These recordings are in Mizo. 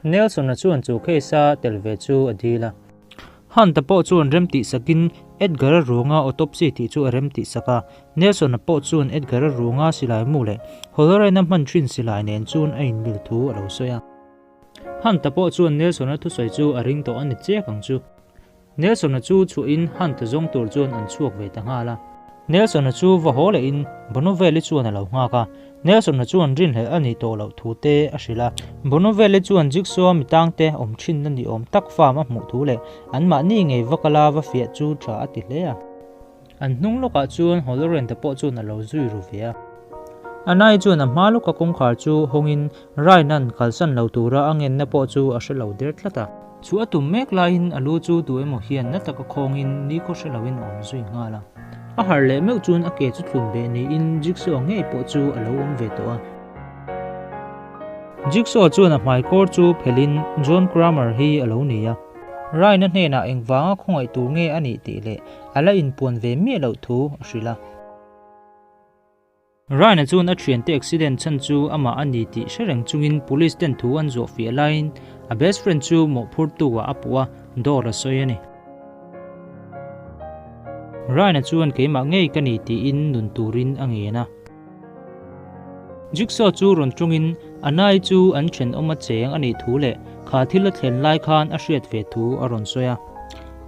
Nelson-a chuan chu case-a tel ve chu a dil a. Hunt-a pawh chuan rem tih sakin Edgar-a ruanga autopsy tih chu a rem tih sak a. Nelson-a pawh chuan Edgar-a ruanga silai mu leh Holloran-a hman thin silai nen chuan a inmil thu a lo sawi a. Hunt-a pawh chuan Nelson-a thusawi chu a ring tawh a ni chiak ang chu. Nelson-a chu chhuahin Hunt-a zawng tur chuan an chhuak ve ta nghal a. Nelson-a chu va haw lehin Bonneville-i chuan a lo nghak a. Nelson-a chuan rinhlelh a nih tawh loh thu te a hrilh a. Bonneville-i chuan Jigsaw-a mi tangte awm thinna ni awm tak farm a hmuh thu leh anmahni ngei va kala va fiah chu tha a ti hle a. An hnung lawkah chuan Holloran-te pawh chuan a lo zui ru ve a. Anai chuan a hma lawka kawngkhar chu hawngin Ryan-a'n kalsan lo tura a ngenna pawh chu a hre lo der tlat a. Chu a tum mek laiin a lu chu tu emaw hian na taka khawngin nikhaw hre loin a awm zui nghal a. A harh leh meuh chuan a ke chu thlun beh niin Jigsaw ngei pawh chu a lo awm ve tawh a. Jigsaw chuan a hmaikawr chu phelhin John Kramer hi a lo ni a. Ryan-a hnenah engvanga khawngaih tur nge a nih tih leh a la inpuan ve miah loh thu a hrilh a. Ryan-a chuan a thiante accident chhan chu amah a ni tih hre reng chungin police ten thu an zawh fiah laiin a best friend chu mawhphurtu ah a puh a, dawr a sawi a ni. Ryan-a chuan keimah ngei ka ni tiin nun turin a ngen a. Jigsaw chu rawn tawngin Anai chu an thenawm a cheng a nih thu leh kha thil a thlen lai khan a hriat ve thu a rawn sawi a.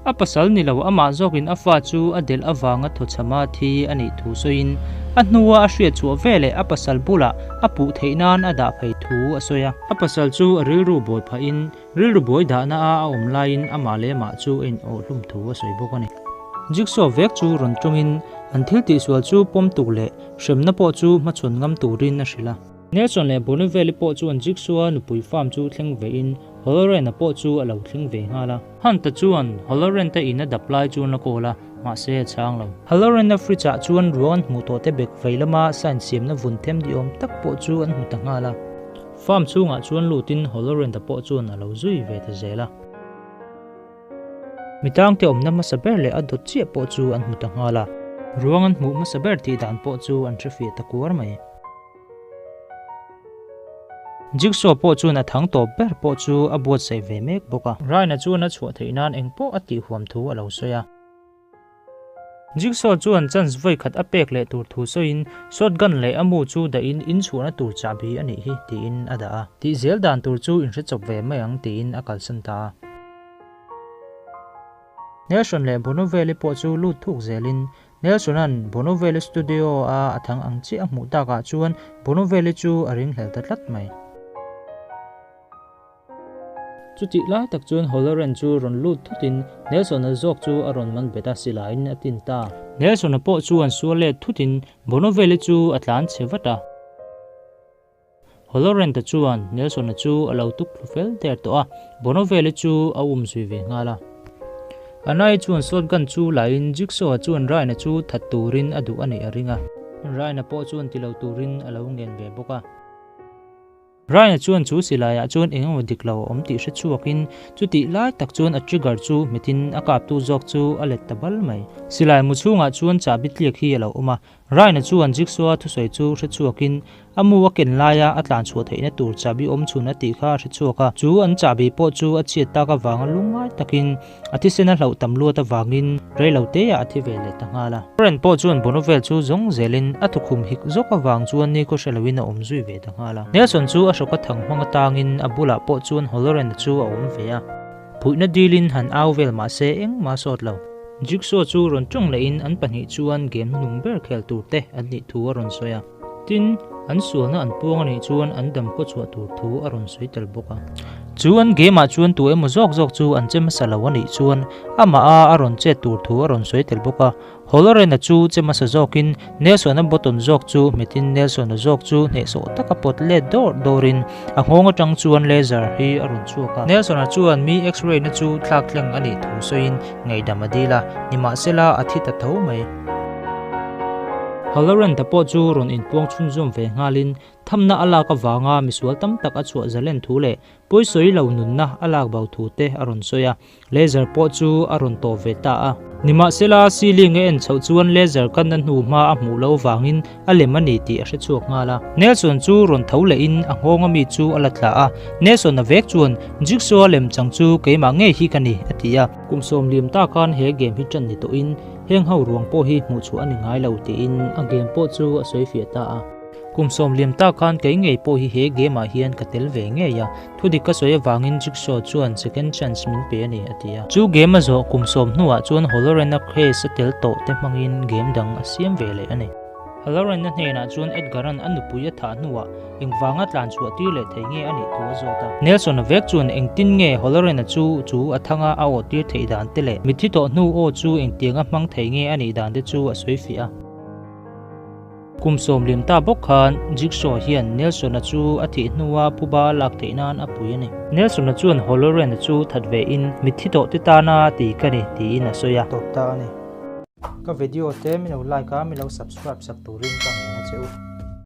A pasal ni lo amah zawkin a fa chu a delh avanga thawchhama thi a nih thu sawiin a hnua a hriat chhuah veleh a pasal bulah a puh theih nan a dah phei thu a sawi a. A pasal chu a rilru buai phahin rilru buai dahna a a awm laiin amah leh amah chu a inawh hlum thu a sawi bawk a ni. Jigsaw vek chu rawn tawngin an thil tihsual chu pawm tuk leh hremna pawh chu hmachhawn ngam turin a hrilh a. Nelson leh Bonneville pawh chuan Jigsaw-a nupui farm chu thleng vein Holloran-a pawh chu a lo thleng ve nghal a. Hunt-a chuan Holloran-te in a dap lai chuan a call a, mahse a chhang lo. Holloran-a fridge-ah chuan ruang an hmuh tawh te bek vei lama sign siamna vun them ni awm tak pawh chu an hmu ta nghal a. Farm chhungah chuan lutin Holloran-a pawh chuan a lo zui ve ta zel a. Mi tangte awmna hmasa ber leh a dawt chiah pawh chu an hmu ta nghal a. Ruang an hmuh hmasa ber tih dan pawh chu an hrefiah ta kuar mai. Jigsaw pawh chuan a thang tawp ber pawh chu a buatsaih ve mek bawk a. Ryan-a chuan a chhuah theih nan eng pawh a tih huam thu a lo sawi a. Jigsaw chuan chance vawi khat a pek leh tur thu sawiin shotgun leh a mu chu dahin in chhuahna tur chahbi a nih hi tiin a dah a. Tih zel dan tur chu inhre chawp ve mai ang tiin a kalsan ta a. Nelson leh Bonoveli pawh chu lut thuk zelin Nelson-a'n Bonoveli studio-a a thang ang chiah a hmuh takah chuan Bonoveli chu a ringhlel ta tlat mai. Chutih lai tak chuan Holloran chu rawn lut thutin Nelson-a zawk chu a rawn man bet a, silaiin a tin ta. Nelson-a pawh chuan sual let thutin Bonoveli chu a tlan chhe vat a. Holloran-ta chuan Nelson-a chu a lo tuk thlu fel der tawh a, Bonoveli chu a um zui ve nghal a. Anai chuan shotgun chu lain Jigsaw-a chuan Ryan-a chu that turin a duh a nih a ring a. Ryan-a pawh chuan ti lo turin a lo ngen ve bawk a. Ryan-a chuan chu silaiah chuan eng emaw dik lo a awm tih hre chhuakin chutih lai tak chuan a trigger chu hmetin a kaptu zawk chu a let ta bal mai. Silai mu chhungah chuan chahbi tliak hi a lo awm a, Ryan-a chuan Jigsaw-a thusawi chu hre chhuakin a mu a ken laia a tlan chhuah theihna tur chahbi awm chhun a tih kha a hre chhuak a. Chu an chahbi pawh chu a chhiat tak avanga lungngai takin a thisen a hlauh tam luat avangin rei lo teah a thi ve leh ta nghal a. Warren pawh chuan Bonovel chu zawng zelin a thukhum hik zawk avang chuan nikhaw hre loin a awm zui ve ta nghal a. Nelson chu a hrawka thang hmang atangin a bulah pawh chuan Holloran-a chu a awm ve a. Phuihna dilin han au vel mahse engmah sawt lo. Jigsaw chu rawn tawng lehin an pahnih chuan game hnung ber khel tur te an nih thu a rawn sawi a. Tin, an sualna an puang a nih chuan an dam khaw chhuah tur thu a rawn sawi tel bawk a. Chu an game ah chuan tu emaw zawk zawk chu an che hmasa lo a nih chuan amah a a rawn chet tur thu a rawn sawi tel bawk a. Holloran-a chu che hmasa zawkin Nelson-a button zawk chu hmetin Nelson-a zawk chu hnehsawh taka pawt let dawr dawrin a nghawng atang chuan laser hi a rawn chhuak a. Nelson-a chuan mi x-ray na chu thlak thleng a nih thu sawiin ngaihdam a dil a, nimahsela a thi ta tho mai. Halloran-a pawh chu rawn inpuang chhunzawm ve nghalin thamna a lak avanga misual tam tak a chhuah zalen thu leh pawisawi lo nunna a lak bo thu te a rawn sawi a. Laser pawh chu a rawn tawp ve ta a. Nimahsela, ceiling a en chhoh chuan laser kanna hnu hma a hmuh loh vangin a lem a ni tih a hre chhuak nghal a. Nelson chu rawn tho lehin a nghawng ami chu a la tla a. Nelson a vek chuan, Jigsaw a lem chang chu keimah ngei hi ka ni, a ti a. Kum sawmliam ta khan he game hi ṭan ni tawhin heng ho ruang pawh hi hmuh chhuah a ni ngai lo tiin a game pawh chu a sawi fiah ta a. Kum sawmliam ta khan kei ngei pawh hi he game ah hian ka tel ve ngei a, thudik ka sawi avangin Jigsaw chuan second chance min pe a ni, a ti a. Chu game a zawh kum sawm hnuah chuan Halloran-a case a tel tawh te hmangin game dang a siam ve leh a ni. Halloran-a hnenah chuan Edgar-a'n a nupui a thah hnuah engvanga tlan chhuah tir leh thei nge a nih thu a zawt a. Nelson-a vek chuan engtin nge Halloran-a chu chu a thanga a awh tir theih dan te leh mitthi tawh hnu aw chu engtianga hmang thei nge a nih dan te chu a sawi fiah a. Kum sawmlim ta bawk khan Jigsaw hian Nelson-a chu a thih hnua phuba a lak theih nan a pui a ni. Nelson-a chuan Halloran-a chu that ve in mitthi tawh te tana ti ka ni tiin a sawi a. Tawp ta a ni. Ka video te min lo like a, min lo subscribe sak turin ka ngen a che u.